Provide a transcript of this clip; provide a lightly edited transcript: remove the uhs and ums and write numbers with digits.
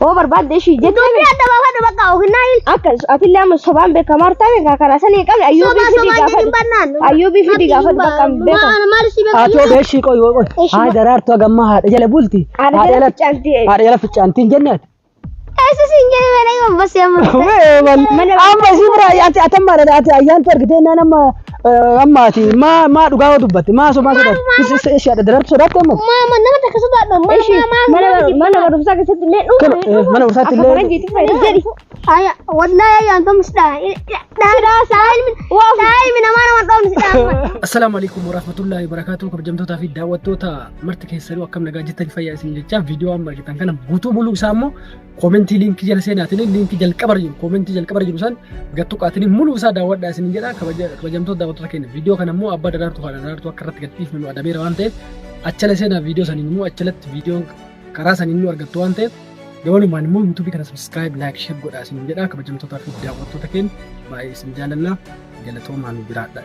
Hoo barbaadde ishii jette. Dubbii adda baafadhu bakka ofinnaa hin. Akka atillee amma sobaan beekamaa taate karaa sanii hin qabne ayyuubii Sobaa fidii sobaan jedhin gaafadhu. bannaan. Ayyuubii fidii gaafadhu bakka hin beekamu. Maal si beeku? Haa ta'u eshi qoy qoy. Haa Daraartuu hagammaa haadha jala bulti. Haadha jala ficcaantii. Haadha jala ficcaantiin jenne ati. Eessa siin jedhe beela yoo basee amma. Amma si bira ati atamma ati ayyaantu argitee naan amma amma ati maa maa dhugaa yoo dubbatte maa sobaa sodaatte ishi haadha Daraartu sodaatte amma. Maama nama takka sodaadhu. Ishii Maama mana mana barumsaa keessatti illee Kana, dhuunfa. mana barumsaatti Akka illee- faranjiitti fayyadamu jedhi. Aya wallahi ayaan tomu sidha. Saa ilmi namaa nama dhoofni sidha. Assalaamu alaikum warahmatullahi wabarakatuh. Kabajamtootaa fi daawwattoota marti keessanuu, akkam nagaa jirtan? Fayyaa isin jecha, viidiyoo amma argitan kana guutuu muluu isaa immoo koomentii liinkii jala seenaatiin, liinkii jalqabarra jiru, koomentii jalqabarra jiru san gattu qaatiin muluu isaa daawwadhaa isin jedha. Kabajamtoota daawwattoota keenya, viidiyoo kana immoo abbaa Daraartuu, haadha Daraartuu akka irratti gadhiifnu nu adabeera waan ta'eef, achala seenaa viidiyoo saniin immoo achalatti viidiyoon karaa saniin nu argattu waan ta'eef, gabalumaan immoo yuutuubii kana subscribe, like, share godhaa isin jedha. Kabajamtootaa fi daawwattoota keenya, baay'ee isin jaalannaa, galatoomaa, nu jiraadha.